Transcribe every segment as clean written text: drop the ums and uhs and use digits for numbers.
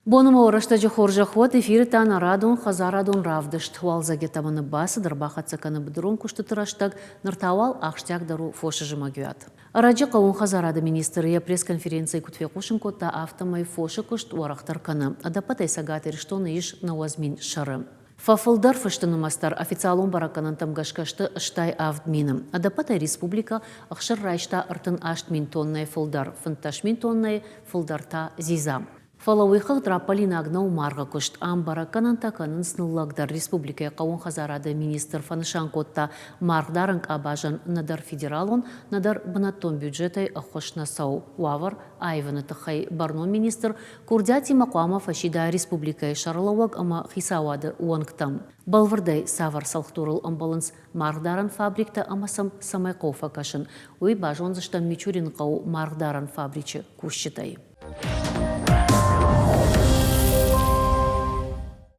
Боны рӕстӕджы хорзӕх уӕд, эфиры та нӕ радон хӕдзарадон равдыст. Уалдзӕг тӕмӕны бацыд, ӕрбахӕццӕ кӕны быдырон куыстыты рӕстӕг, ныр та уал ахсджиагдӕр у фосы зымӕгиуат. Ӕрӕджы хъӕууон хӕдзарады министр йӕ пресс-конференцийы куыд фехъусын кодта, афтӕмӕй фосы куыст уӕрӕхдӕр кӕны. Ӕдӕппӕтӕй Цӕгат Ирыстоны ис 90 000 сӕры. Фӕфылдӕр фысты нымӕц дӕр официалон бӕрӕггӕнӕнтӕм гӕсгӕ сты 87 000. Ӕдӕппӕтӕй республикӕ ӕхсыр райста 38 000 тоннӕйы фылдӕр, 15 000 тоннӕйы фылдӕр та дзидза. Фӕлӕ уый хыгъд раппӕлинаг нӕу маргъы куыст. Ам бӕрӕггӕнӕнтӕ кӕнынц ныллӕгдӕр. Республикӕйы хъӕууон хӕдзарады министр фӕнысан кодта, маргъдарӕн къабазӕн нӕдӕр федералон, нӕдӕр бынӕттон бюджетӕй ӕххуыс нӕ цӕуы. Уавӕр аивыны тыххӕй бӕрнон министр курдиатимӕ хъуамӕ фӕсида республикӕйы сӕргълӕууӕг ӕмӕ хицауады уӕнгтӕм. Бӕлвырдӕй цавӕр цӕлхдурыл ӕмбӕлынц маргъдарӕн фабриктӕ ӕмӕ сӕм цӕмӕй хъӕуы фӕкӕсын, уый базондзыстӕм Мичуринхъӕуы маргъдарӕн фабричы кусджытӕй.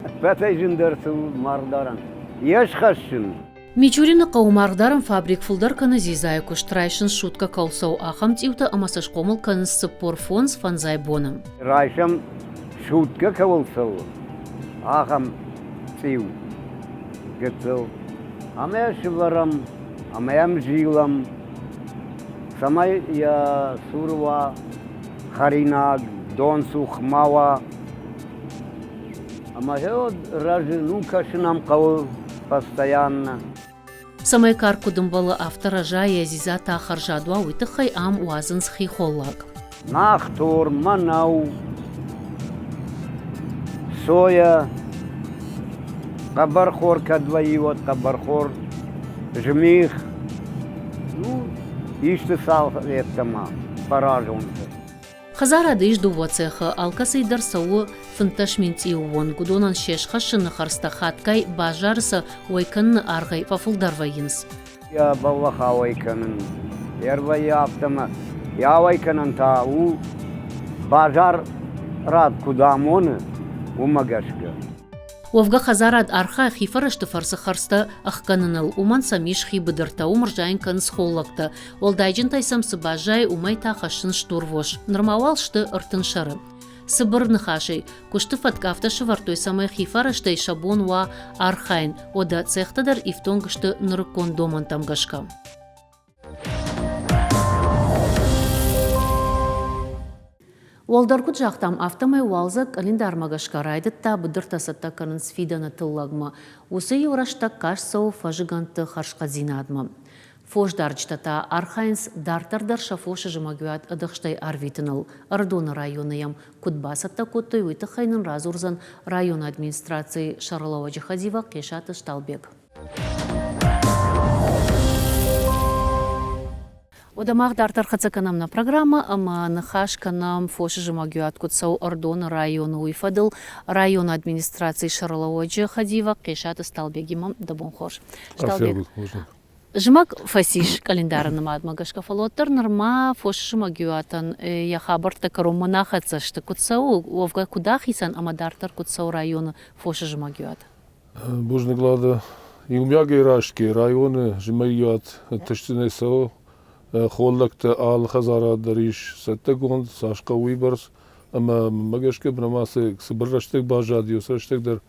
Ӕппӕтӕй зындӕр цы у маргъдарӕн? Йе схӕссын. Мичурины хъӕуы маргъдарӕн фабрик фылдӕр кӕны дзидзайы куыст, райсынц суткӕ кӕлцау ахӕм цъиутӕ ӕмӕ сӕ схъомыл кӕнынц 45 фӕндзай боны. Райсӕм суткӕ кӕуыл цӕуы, ахӕм цъиу гыццыл. Ӕмӕ йӕ сывӕрӕм, ӕмӕ йӕм зилӕм, цӕмӕй йӕ цуры уа хӕринаг, донцух ма уа. Ӕмӕ гъеуӕд рӕзы, ну кӕсын ӕм хъӕуы постоянно. Цӕмӕй карк куыд ӕмбӕлы, афтӕ рӕза, йӕ дзидза та хӕрзад уа, уый тыххӕй ам уадзынц хи холлаг. Нахтор, мӕнӕу, соя, хъӕбӕрхор кӕд вӕййы, уӕд хъӕбӕрхор, змих, ну, исты цалх йеддӕмӕ фӕразонты. Хӕдзарады ис дыууӕ цехы, алкӕцыйы дӕр цӕуы 15 000 цъиуы онг. Уыдонӕн се схӕссыны хӕрдзтӕ хатгай базары сӕ уӕй кӕныны аргъӕй фӕфылдӕр вӕййынц. Йӕ бӕллӕх ауӕй кӕнын ӕрвӕййы афтӕмӕ. Йӕ ауӕй кӕнын та у базар рад куыд амоны, уымӕ гӕсгӕ. Уӕвгӕ хӕдзарад архайы хи фӕрӕзты фӕрцы хӕрдзтӕ ӕхгӕныныл. Уымӕн сӕм ис хи быдыртӕ, уым ӕрзайын кӕнынц холлӕгтӕ. Уӕлдайджынтӕй сӕм цы баззайы, уымӕй та хӕссынц стурвос. Нырма уал сты 30 сӕры. Цыбыр ныхасӕй, куысты фӕтк афтӕ сӕвӕрдтой, цӕмӕй хи фӕрӕзтӕй сӕ бон уа архайын. Уӕдӕ цехтӕ дӕр ифтонг сты нырыккон домӕнтӕм гӕсгӕ. Уӕлдӕр куыд загътам, афтӕмӕй уалдзӕг къӕлиндармӕ гӕсгӕ райдыдта быдыртӕ цӕттӕ кӕнынц фидӕны тыллӕгмӕ. Уыцы иу рӕстӕг каст цӕуы фӕзыгӕндты хӕрзхъӕддзинадмӕ. Фосдарджытӕ та архайынц дарддӕр дӕр сӕ фосы зымӕгиуат ӕдыхстӕй ӕрвитыныл. Ӕрыдоны районы йӕм куыд бацӕттӕ кодтой, уый тыххӕй нын радзурдзӕн районы администрацийы сӕргълӕууӕджы хӕдивӕг Хъесаты Сталбег. Уӕдӕ мах дарддӕр хӕццӕ кӕнӕм нӕ программӕ ӕмӕ ныхас кӕнӕм фосы зымӕгиуат куыд цӕуы Ӕрыдоны районы, уый фӕдыл районы администрацийы сӕргълӕууӕджы хӕдивӕг Хъесаты Сталбегимӕ. Дӕ бон хорз. Сталбег, зымӕг фӕцис къӕлиндары нымадмӕ гӕсгӕ, фӕлӕ уӕддӕр нырма фосы зымӕгиуатӕн йӕ хабӕрттӕ кӕронмӕ нӕ хӕццӕ сты. Куыд цӕуы, уӕвгӕ куыд ахицӕн ӕмӕ дарддӕр куыд цӕуы районы фосы зымӕгиуат? Бузныг, Лада. Иумиагӕй растгӕ районы зымӕгиуат ӕнтыстджынӕй цӕуы. Холлӕгтӕ алы хӕдзарад дӕр ис цӕттӕгонд, цас хъӕуы, уыйбӕрц. Ӕмӕ мӕнмӕ гӕсгӕ нырма цы цыбыр рӕстӕг баззади, уыцы рӕстӕг дӕр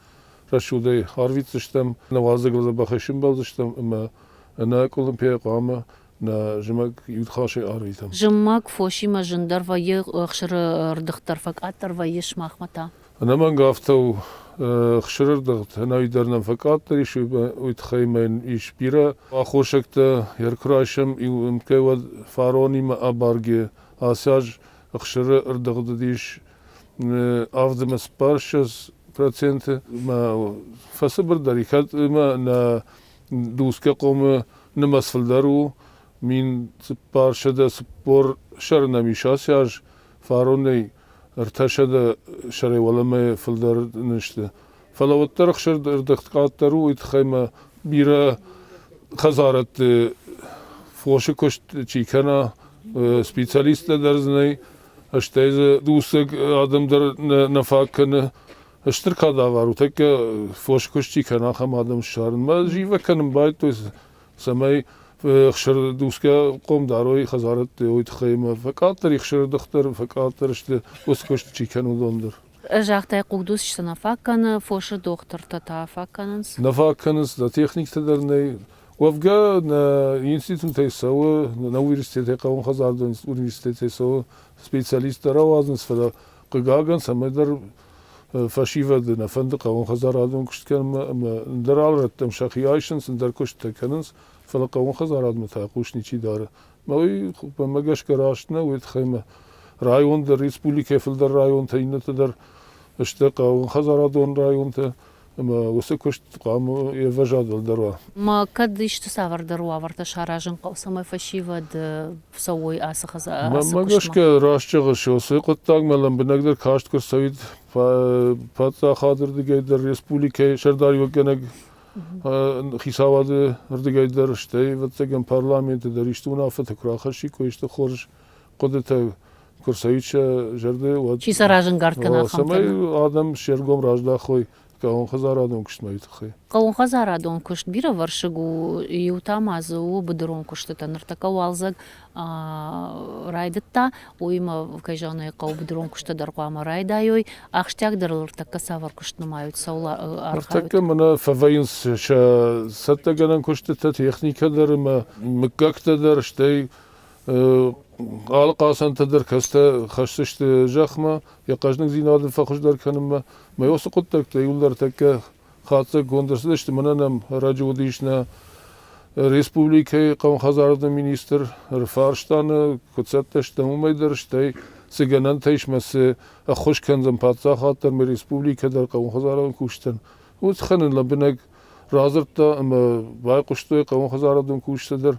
рӕсугъдӕй арвитдзыстӕм. Нӕ уалдзӕгыл дзӕбӕхӕй сӕмбӕлдзыстӕм ӕмӕ ӕнӕ къуылымпыйӕ хъуамӕ нӕ зымӕг иу ныхасӕй арвитӕм. Зымӕг фосимӕ зындӕр вӕййы, ӕхсыры ӕрдыгъд дӕр фӕкъаддӕр вӕййы сымахмӕ та? Ӕнӕмӕнг афтӕ у. Ӕхсырырдыгъд ӕнӕуи дӕр нӕм фӕкъаддӕр ис, уый тыххӕй ма йын ис бирӕ аххосӕгтӕ. Йӕ куы райсӕм иу ӕмткӕй, уӕд фаронимӕ абаргӕ ацы аз ӕхсыры ӕрдыгъд уыдис 74%. Мӕ фӕцыбырдӕр и, кӕд ӕмӕ нӕ дусгӕ хъомы нымӕц фылдӕр у, 1440 сӕры нӕм ис ацы аз, фаронӕй 300 сӕрӕй уӕлӕмӕ фылдӕр нын сты. Фӕлӕ уӕддӕр ӕхсӕрдӕхт къаддӕр у, уый тыххӕй ма бирӕ хӕдзарӕдты фосы куыст чи кӕна, специалисттӕ дӕр дзы нӕй, стӕй дзы дуцӕг адӕм дӕр нӕ фаг кӕны. Стыр кадавар у, тӕккӕ фосы куыст чи кӕна, ахӕм адӕм ссарынмӕ зивӕг кӕнын байдыдтой, цӕмӕй ӕхсырдусгӕ хъом дарой хӕдзарӕдты, уый тыххӕй ӕмӕ фӕкъаддӕр ӕхсырдых дӕр, фӕкъаддӕр сты, уыцы куыст чи кӕны, уыдон дӕр. Загътай, хъугдуцджытӕ нӕ фаг кӕны, фосы дохтыртӕ та фаг кӕнынц? Нӕ фаг кӕнынц, нӕ техниктӕ дӕр нӕй. Уӕвгӕ нӕ институтӕй цӕуы, нӕ университетӕй, хъӕууонхӕдзарадон университетӕй цӕуы специалисттӕ рауадзынц, фӕлӕ хъыгагӕн, цӕмӕйдӕр фӕсивӕды нӕ фӕнды хъӕууонхӕдзарадон куыст кӕнынмӕ ӕмӕ ӕндӕр алы рӕттӕм сӕхи айсынц, ӕндӕр куыстытӕ кӕнынц, фӕлӕ хъӕууонхӕдзарадмӕ та хъус ничи дары. Мӕ уый мӕнмӕ гӕсгӕ раст нӕу, уый тыххӕй мӕ район дӕр, республикӕйы фылдӕр районтӕ, иннӕтӕ дӕр сты хъӕууонхӕдзарадон районтӕ, ӕмӕ уыцы куыст хъуамӕ йе вӕзадыл дӕр уа. Ма кӕд исты цавӕрдӕр уавӕртӕ саразын хъӕуы, цӕмӕй фӕсивӕд цӕуой ацы хӕдзар, ацы Мӕнмӕ куыстмӕ? гӕсгӕ, раст зӕгъыс, уыцы хъуыддагмӕ лӕмбынӕгдӕр каст куы рцӕуид паддзахады рдыгӕй дӕр, республикӕйы сӕрдариуӕггӕнӕг хицауады рдыгӕй дӕр, стӕй, ӕвӕццӕгӕн, парламенты дӕр исты уынаффӕтӕ куы рахӕссиккой, исты хорз хъуыдытӕ куы рцӕуид сӕ зӕрды, уӕд Чи сӕ разӕнгард кӕна ахӕмтӕ? Цӕмӕй адӕм се ргом раздахой хъӕууонхӕдзарадон куыстмӕ тыххӕй. Хъӕууонхӕдзарадон куыст бирӕвӕрсыг у, иу та ма дзы у быдырон куыстытӕ. Ныртӕккӕ уалдзӕг райдыдта, уыимӕ, кӕй зӕгъын ӕй хъӕуы, быдырон куыстытӕ дӕр хъуамӕ райдайой. Ахсджиагдӕр ныртӕккӕ цавӕр куыст нымайут, цӕуыл архайут? Ныртӕккӕ мӕнӕ фӕвӕййынц сӕ цӕттӕгӕнӕн куыстытӕ, техникӕ дӕр ӕмӕ мыггӕгтӕ дӕр, стӕй алы хъацӕнтӕ дӕр кӕцытӕ хӕсдзысты зӕхмӕ, йӕ хъӕзныгдзинад ын фӕхуыздӕр кӕнынмӕ. Мӕ уыцы хъуыддӕгтӕ иууылдӕр тӕккӕ хатдзӕггонд ӕрцыдысты. Мӕнӕ нӕм ӕрӕджы уыдис нӕ республикӕйы хъӕууонхӕдзарады министр ӕрфарста нӕ, куыд цӕттӕ стӕм, уымӕй дӕр, стӕй цы гӕнӕнтӕ ис мӕ цы ӕххуыс кӕндзӕн паддзахад дӕр ӕмӕ республикӕ дӕр хъӕууонхӕдзарадон кусджытӕн, уый тыххӕй нын лӕмбынӕг радзырдта ӕмӕ байхъуыстой хъӕууонхӕдзарадон кусджытӕ дӕр.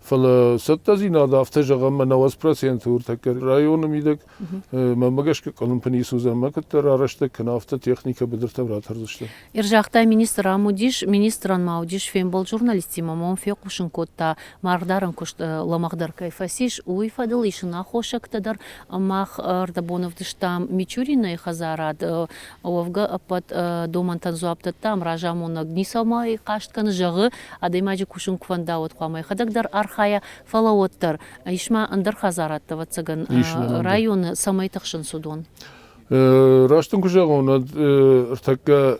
Фӕлӕ цӕттӕдзинад афтӕ зӕгъӕм, мӕ 90% ӕртӕккӕ районы мидӕг, мӕнмӕ гӕсгӕ къуылымпы ницы уыдзӕн, мӕ куыддӕр арӕзтӕг кӕна, афтӕ техникӕ быдыртӕм ратӕрдзысты. Загъта министр ам уыдис, министрӕн ма уыдис фембӕлд журналисттимӕ, ӕмӕ уым фехъусын кодта, маргъдарӕн куыст лӕмӕгъдӕр кӕй фӕцис, уый фӕдыл исын аххосӕгтӕ дӕр. Мах ӕрдӕбон ӕвдыстам Мичуринайы хӕдзарад, уӕвгӕ ӕппӕт домӕнтӕн дзуапп дӕттам, разамонӕг ницӕмӕй хъаст кӕны, зӕгъы, адӕймаджы кусын куы фӕнда, уӕд хъуамӕ йӕхӕдӕг дӕр архайа, фӕлӕ уӕддӕр ис ма ӕндӕр хӕдзарадтӕ, ӕвӕццӕгӕн, районы, цӕмӕй тыхсынц уыдон? Раст ын куы зӕгъон, уӕд ӕртӕккӕ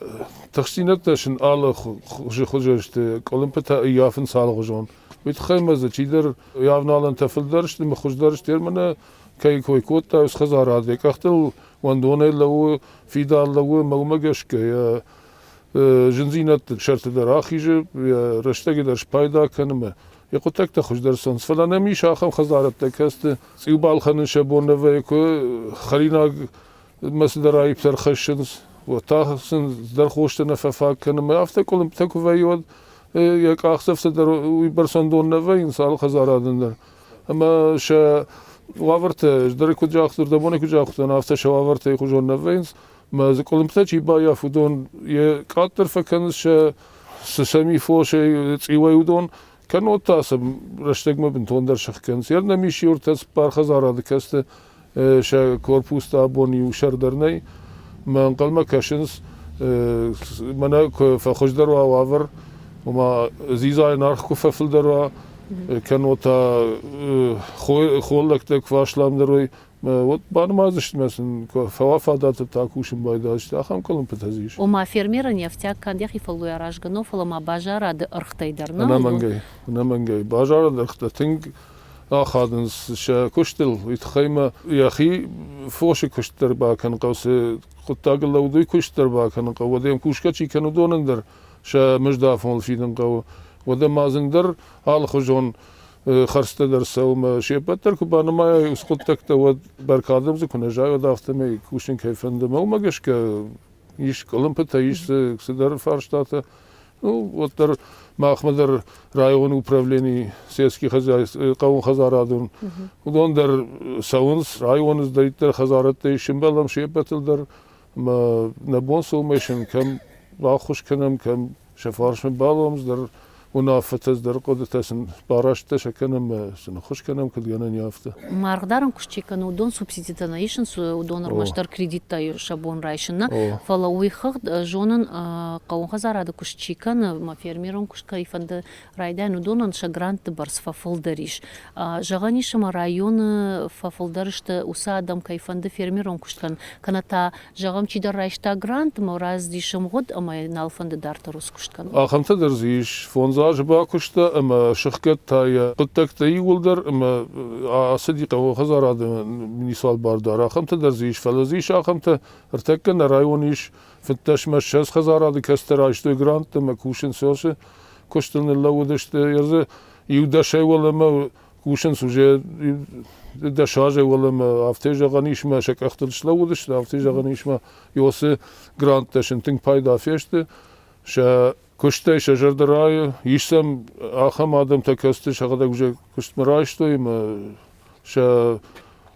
тыхстдзинӕдтӕ сын алы хуызы сты, къуылымпытӕ ӕййафынц алыгъуызон. Уый тыххӕй ма дзы чидӕр йӕ авналӕнтӕ фылдӕр сты ӕмӕ хуыздӕр сты, ӕмӕ кӕй кой кодта, уыцы хӕдзарад йӕ къӕхтыл уӕндонӕй лӕууы, фидар лӕууы ӕмӕ уымӕ гӕсгӕ йӕ зындзинӕдты сӕрты дӕр ахизы, йӕ рӕстӕгӕй дӕр спайда кӕны ӕмӕ йӕ хъуыддӕгтӕ хуыздӕр цӕуынц. Фӕлӕ нӕм ис ахӕм хӕдзарӕдтӕ, кӕцыты цъиу балхӕнын сӕ бон нӕ вӕййы, куы хӕринагмӕ цыдӕр аипп ӕрхӕссынц, уӕд та сын цыдӕр хостӕ нӕ фӕфаг кӕны ӕмӕ афтӕ къуылымптӕ куы вӕййы, уӕд йӕ къахдзӕфтӕ дӕр уыйбӕрц ӕндон нӕ вӕййынц алы хӕдзарадӕн дӕр. Ӕмӕ сӕ уавӕртӕ, ӕз дӕр куыд загътон, рдӕбоны куыд загътон, афтӕ сӕ уавӕртӕ хуызон нӕ вӕййынц. Мӕ дзы къуылымптӕ чи баййафы, уыдон йӕ къаддӕр фӕкӕнынц сӕ цы сӕм и фосӕй, цъиуӕй уыдон, кӕннод та сӕ рӕстӕгмӕ бынтондӕр сыхгӕнынц. Йе рнӕм ис иу ӕртӕ цыппар хӕдзарады, кӕцыты сӕ корпустӕ абон иу сӕр дӕр нӕй. Мӕ ӕнхъӕлмӕ кӕсынц, мӕнӕ куы фӕхуыздӕр уа уавӕр, ома дзидзайӕн аргъ куы фӕфылдӕр уа, кӕннод та холлӕгтӕ куы фӕасламдӕр уой, уӕд банымайдзысты ӕмӕ сын куы фӕуа фадат, та кусын байдайдзысты. Ахӕм къуылымпытӕ дзы ис. Ома фермерӕн йе фтиаг канд йӕхи фӕллой аразгӕ нӕу, фӕлӕ ма базарады ӕргътӕй дӕр нӕ? Ӕнӕмӕнгӕй, ӕнӕмӕнгӕй. Базарады ӕргътӕ тынг ахадынц сӕ куыстыл. Уый тыххӕй ма йӕхи фосы куыст дӕр бакӕнын хъӕуы, цы хъуыддагыл лӕуд, уый куыст дӕр бакӕнын хъӕуы. Уӕдӕ йӕм кусгӕ чи кӕны, уыдонӕн дӕр сӕ мызд афоныл фидын хъӕуы. Уӕдӕ ма дзы ӕндӕр алыхуызон хӕрдзтӕ дӕр цӕуы ӕмӕ се ппӕт дӕр куы банымайай уыцы хъуыддӕгтӕ, уӕд бӕркадӕм дзы куы нӕ зайы, уӕд афтӕмӕй кусын кӕй фӕнды. Ӕмӕ уымӕ гӕсгӕ ис къуылымпытӕ, ис цыдӕр фарстатӕ. Ну, уӕддӕр махмӕ дӕр районы управленийы сельский хъӕуон хӕдзарадон, уыдон дӕр цӕуынц, районы цыдӕриддӕр хӕдзарӕдтӕ ис, сӕмбӕлӕм се ппӕтыл дӕр. Ӕмӕ нӕ бон цы уымӕй сын кӕм баххуыс кӕнӕм, кӕм сӕ фарсмӕ балӕууӕм, дӕр. уынаффӕтӕ, цыдӕр хъуыдытӕ сын барасттӕ сӕ кӕнӕм ӕмӕ сын ӕххуыс кӕнӕм, куыд гӕнӕн и, афтӕ. Маргъдарӕн куыст чи кӕны, уыдон субсидитӕ нӕ исынц, уыдон ӕрмӕстдӕр кредиттӕ сӕ бон райсын нӕ, фӕлӕ уый хыгъд зонын, хъӕууон хӕдзарады куыст чи кӕны, ӕмӕ фермерон куыст кӕй фӕнды райдайын, уыдонӕн сӕ грантты бӕрц фӕфылдӕр ис. Зӕгъӕн ис, ӕмӕ районы фӕфылдӕр сты уыцы адӕм, кӕй фӕнды фермерон куыст кӕнын, кӕнӕ та, зӕгъӕм, чидӕр райста грант ӕмӕ рацыдис ӕмгъуыд ӕмӕ нал фӕнды дарддӕр уыцы куыст кӕнын. Ахӕмтӕ дӕр дзы ис. Фондз азы бакуыста ӕмӕ сыхгӕдта йӕ хъуыддӕгтӕ иууылдӕр ӕмӕ ацыди хъӕууонхӕдзарады муниципал бардар. Ахӕмтӕ дӕр дзы ис, фӕлӕ дзы ис ахӕмтӕ, ӕртӕккӕ нӕ районы ис 15 мӕ 20 хӕдзарады, кӕцытӕ райстой гранттӕ ӕмӕ кусынц уыцы куыстыл ныллӕууыдысты. Ӕрдзы иу дӕсӕй уӕлӕмӕ кусынц уже 10 азӕй уӕлӕмӕ, афтӕ зӕгъӕн ис, мӕ сӕ къӕхтыл слӕууыдысты, афтӕ зӕгъӕн ис, мӕ уыцы гранттӕ сын тынг пайда фесты. Сӕ куыстӕй сӕ зӕрдӕ райы, ис сӕм ахӕм адӕмтӕ, кӕцыты сӕхӕдӕг уже куыстмӕ райстой ӕмӕ сӕ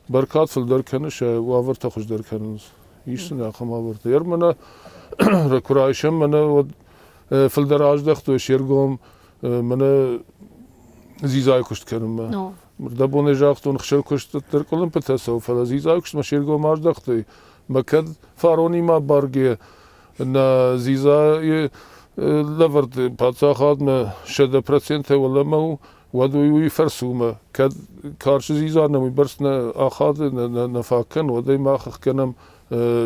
бӕркад фылдӕр кӕны, сӕ уавӕртӕ хуыздӕр кӕнынц. Ис сын ахӕм уавӕртӕ. Ӕрмӕнӕ куы райсӕм, мӕнӕ уӕд фылдӕр аздӕхтой се ргом мӕнӕ дзидзайы куыст кӕнынмӕ. Рдӕбонӕй загътон, хсыр куыст дӕр къуылымпытӕ цӕуы, фӕлӕ дзидзайы куыстмӕ се ргом аздӕхтой. Мӕ кӕд фаронимӕ баргӕ нӕ дзидзайы лӕвӕрд паддзахадмӕ 100% уӕлӕмӕ у, уӕд уый уый фӕрцы у мӕ кӕд карчы дзидза нӕм уыйбӕрц нӕ ахады, нӕ фаг кӕны, уӕд ӕй мах ӕхгӕнӕм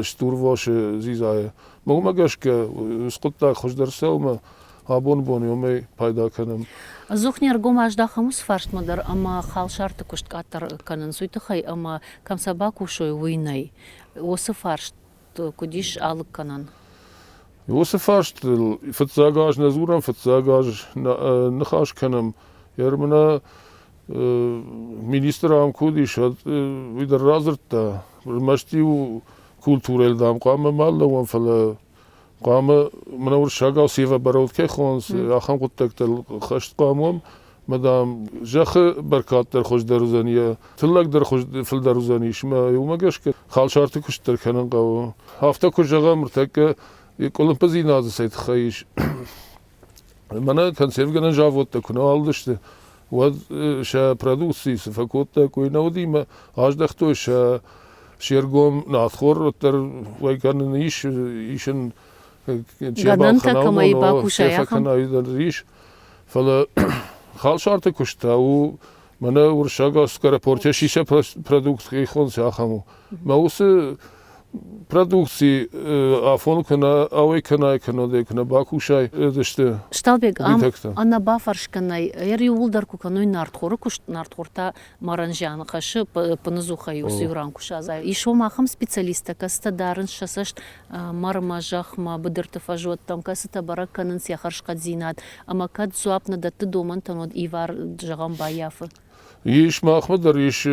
стурвосы дзидзайы. Мӕ уымӕ гӕсгӕ уыцы хъуыддаг хуыздӕр цӕуы мӕ абоны бон уымӕй пайда кӕнӕм. Ӕдзух не ргом аздахӕм уыцы фарстмӕ дӕр ӕмӕ халсарты куыст къаддӕр кӕнынц уый тыххӕй, ӕмӕ кӕм сӕ бакусой, уый нӕй. Уыцы фарст куыд ис алыг кӕнӕн? Уыцы фарстыл фыццаг аз нӕ дзурӕм, фыццаг аз ныхас кӕнӕм. Ермына министр ам куы уыдис, уӕд уый дӕр радзырдта, ӕрмӕст-иу культурӕйыл, дам, хъуамӕ ма лӕууӕм, фӕлӕ хъуамӕ мӕнӕ уырыссагау севооборот кӕй хонынц, ахӕм хъуыддӕгтыл хӕст хъуамӕ уӕм. Мӕ, дам, зӕххы бӕркад дӕр хуыздӕр уыдзӕн, йӕ тыллӕг дӕр фылдӕр уыдзӕнис. Мӕ уымӕ гӕсгӕ халсарты куыст дӕр кӕнын хъӕуы. Афтӕ куы зӕгъӕм, ныртӕккӕ къуылымпыдзинад дзы цӕй тыххӕй ис. Мӕнӕ консервгӕнӕн заводтӕ куы нӕ уал уыдысты, уӕд сӕ продукци цы фӕкодта, куы нӕ уыди, мӕ аздӕхтой сӕ се ргом нартхор уӕддӕр уӕй кӕнын ис, ис ын Гӕнӕнтӕ кӕмӕй бакусай, ахӕм. Ис, фӕлӕ халсарты куыст та у мӕнӕ уырыссаг скоропортӕ сисӕ продукт кӕй хонынц, ахӕм у. Мӕ уыцы продукци афон куы нӕ ауӕй кӕнай, кӕнӕ куы нӕ бакусай, сты. Сталбег, ам ӕнӕбафӕрсгӕ нӕй, иууылдӕр куы кӕной нартхоры куыст, нартхор та марӕн зиан хӕссы, пыныдзухӕй уыцы иу ран куы садзай. Ис уым ахӕм специалисттӕ, кӕцытӕ дарынц сӕ цӕст мӕрмӕ, зӕхмӕ, быдырты фӕзуӕттӕм, кӕцытӕ бӕрӕг кӕнынц йӕ хӕрзхъӕддзинад ӕмӕ кӕд дзуапп нӕ дӕтты домӕнтӕн, уӕд ивар, зӕгъӕм, баййафы. Ис, махмӕ дӕр ис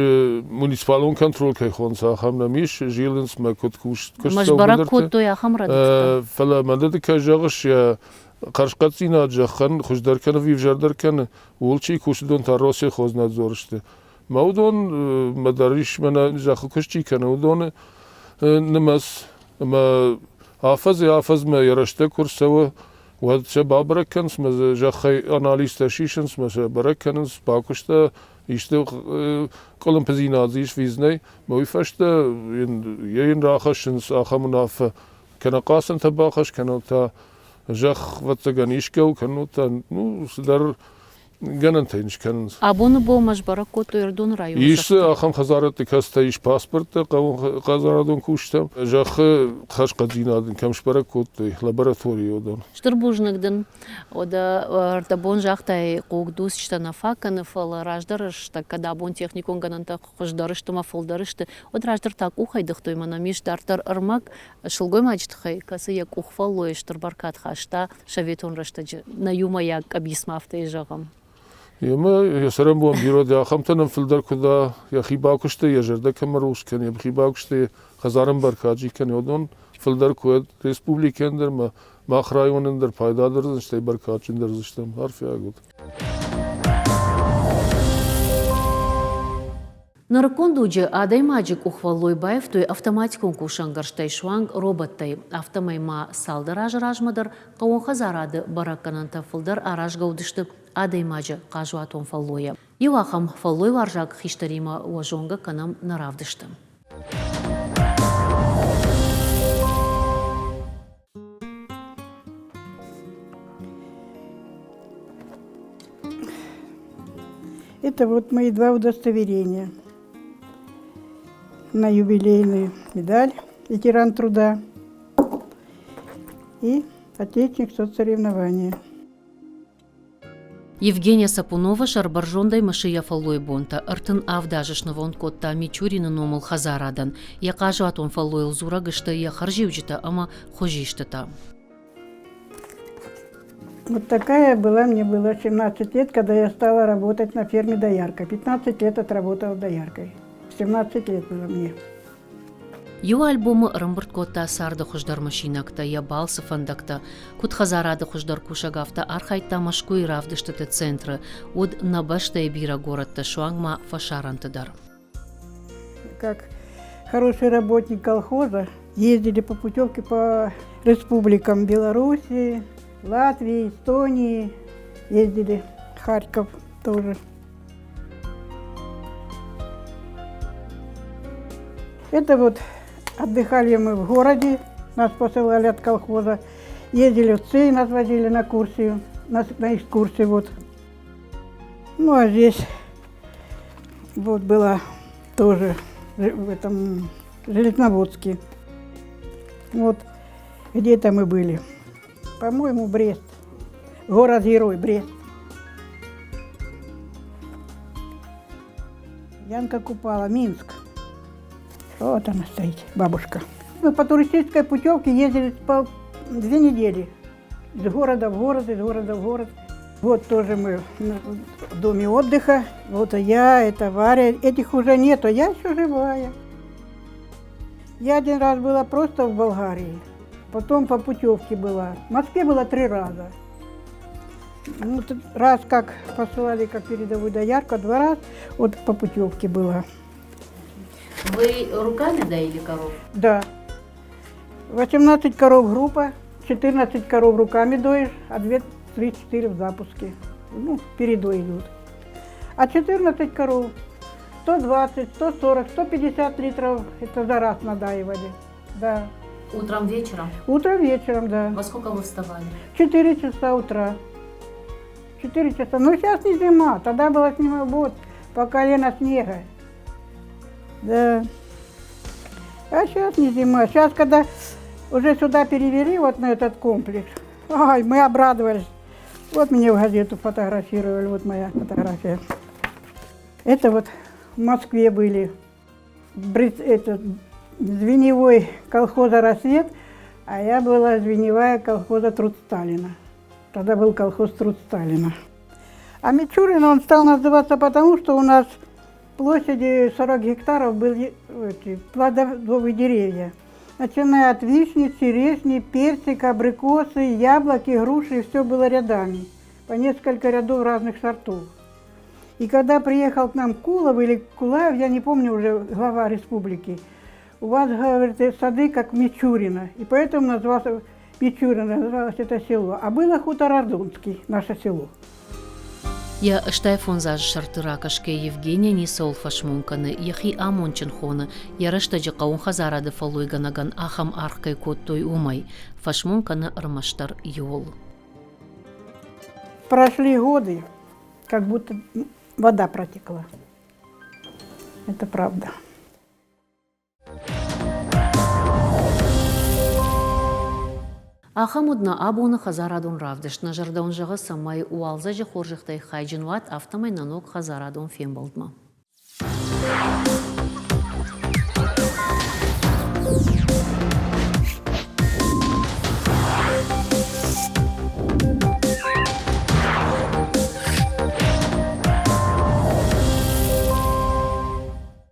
муниципалон контроль кӕй хонынц, ахӕм нӕм ис, зилынц мӕ куыд куыст Ӕмӕ сбӕрӕг кодтой ахӕм рӕдыдтӕ? Фӕлӕ мӕнӕ ды кӕй зӕгъыс, йӕ хӕрзхъӕддзинад зӕххӕн хуыздӕр кӕны ӕви ӕвзӕрдӕр кӕны, ууыл чи кусы, уыдон та Россельхознадзор сты. Мӕ уыдон мӕ дӕр ис, мӕнӕ зӕххы куыст чи кӕны, уыдоны нымӕц ӕмӕ афӕдзӕй-афӕдзмӕ йӕ рӕстӕг куы рцӕуы, уӕд сӕ бабӕрӕг кӕнынц, мӕ дзы зӕххӕй анализтӕ сисынц, мӕ сӕ бӕрӕг кӕнынц, бакуыста, исты къуылымпыдзинад дзы ис визнӕй, мӕ уый фӕстӕ йӕ йын рахӕссынц ахӕм уынаффӕ, кӕнӕ хъацӕнтӕ бахӕс, кӕнӕ та зӕхх, ӕвӕццӕгӕн, искӕ у, кӕнӕ та ну, цыдӕр гӕнӕнтӕ йын скӕнынц. Абоны бон ма сбӕрӕг кодтой Ӕрыдоны районы Ис дзы ахӕм хӕдзарӕдты, кӕцытӕ ис паспорттӕ хъӕууонхӕдзарадон кусджытӕм. Зӕххы хӕрзхъӕддзинад ын кӕм сбӕрӕг кодтой, лабораторийы уыдон. Стыр бузныг дын. Уӕдӕ ӕрдӕбон загътай, хъугдуцджытӕ нӕ фаг кӕны, фӕлӕ раздӕр рӕстӕг, кӕд абон техникон гӕнӕнтӕ хуыздӕр сты ӕмӕ фылдӕр сты, уӕд раздӕр та къухӕй дыгътой. Мӕнӕ ис дарддӕр ӕрмӕг сылгоймаджы тыххӕй, кӕцы йӕ къухфӕллойы стыр бӕркад хаста советон рӕстӕджы нӕ иумӕйаг къӕбицмӕ, афтӕ зӕгъӕм. Емӕ йӕ цӕрӕнбон бирӕ дӕ, ахӕмтӕ нӕм фылдӕр куы дӕ, йӕхи бакуысты, йӕ зӕрдӕ кӕмӕ рухс кӕны, йӕхи бакуысты хӕдзарӕн бӕркад чи кӕны, уыдон фылдӕр куы уӕд республикӕйӕн дӕр ӕмӕ мах районӕн дӕр пайдадӕр стӕй бӕркадджындӕр уыдзыстӕм. Арфиаг ут. Нырыккон дуджы адӕймаджы къухвӕллой баивтой автоматикон кусӕнгӕрзтӕй суанг роботтӕй. Афтӕмӕй ма цалдӕр азы размӕ дӕр хъӕууонхӕдзарады бӕрӕггӕнӕнтӕ фылдӕр аразгӕ уыдысты адӕймаджы хъазуатон фӕллойӕ. Иу ахӕм фӕллойуарзаг хистӕримӕ уӕ зонгӕ кӕнӕм нӕ равдысты. Это вот мои два удостоверения. На юбилейную медаль ветеран труда и отличник соцсоревнования. Евгения Сапунова сӕрбӕрзондӕй мысы йӕ фӕллойбонтӕ, 37 азы снывонд кодта Мичурины номыл хӕдзарадӕн. Йӕ хъазуатон фӕллойыл дзурӕг сты йӕ хӕрзиуджытӕ ӕмӕ хуызистытӕ. Вот такая была, мне было 17 лет, когда я стала работать на ферме дояркой. 15 лет отработала дояркой. 17 лет было мне. Иу альбомы ӕрӕмбырд кодта царды хуыздӕр мысинӕгтӕ, йӕ балцы фӕндӕгтӕ. Куыд хӕдзарады хуыздӕр кусӕг, афтӕ архайдта Мӕскуыйы равдыстыты центры, уыд нӕ бӕстӕйы бирӕ горӕтты, суанг ма фӕсарӕнты дӕр. Как хороший работник колхоза, ездили по путевке по республикам Белоруссии, Латвии, Эстонии, ездили в Харьков тоже. Это вот отдыхали мы в городе, нас посылали от колхоза. Ездили в ЦИ, нас возили на курсию, на, на экскурсию вот. Ну, а здесь вот была тоже в этом Железноводске. Вот где-то мы были. По-моему, Брест. Город-герой Брест. Янка Купала, Минск. Вот она стоит, бабушка. Мы по туристической путевке ездили по 2 недели. Из города в город, из города в город. Вот тоже мы в доме отдыха. Вот я, это Варя. Этих уже нету, я еще живая. Я один раз была просто в Болгарии, потом по путевке была. В Москве была три раза. Ну, раз как посылали как передовую доярку, два раза вот по путевке была. Вы руками доили коров? Да. 18 коров группа, 14 коров руками доишь, а 2, 3, 4 в запуске. Ну, передой идут. А 14 коров 120, 140, 150 литров это за раз надаивали. Да. Утром, вечером? Утром, вечером, да. Во сколько вы вставали? 4 часа утра. 4 часа. Ну, сейчас не зима. Тогда была зима, вот, по колено снега. Да. А сейчас не зима. Сейчас, когда уже сюда перевели, вот на этот комплекс, ай, мы обрадовались. Вот меня в газету фотографировали, вот моя фотография. Это вот в Москве были. Этот, звеньевой колхоза «Рассвет», а я была звеньевая колхоза «Труд Сталина». Тогда был колхоз «Труд Сталина». А Мичурин он стал называться потому, что у нас площади 40 гектаров были эти, плодовые деревья. Начиная от вишни, черешни, персика, абрикосы, яблоки, груши, все было рядами. По несколько рядов разных сортов. И когда приехал к нам Кулов или Кулаев, я не помню уже, глава республики, у вас, говорит, сады как Мичурина. И поэтому назвался Мичурина, называлось это село. А было хутор Ардунский, наше село. Йӕ 85 азы сӕрты ракӕсгӕ Евгения ницӕуыл фӕсмон кӕны, йӕхи амондджын хоны, йӕ рӕстӕджы хъӕууон хӕдзарады фӕллойгӕнӕгӕн ахӕм аргъ кӕй кодтой, уымӕй. Фӕсмон кӕны ӕрмӕстдӕр иуыл. Прошли годы, как будто вода протекла. Это правда. Ахӕм уыд нӕ абоны хӕдзарадон равдыст. Нӕ зӕрдӕ уын зӕгъы, цӕмӕй уалдзӕджы хорзӕхтӕй хайджын уат, афтӕмӕй нӕ ног хӕдзарадон фембӕлдмӕ.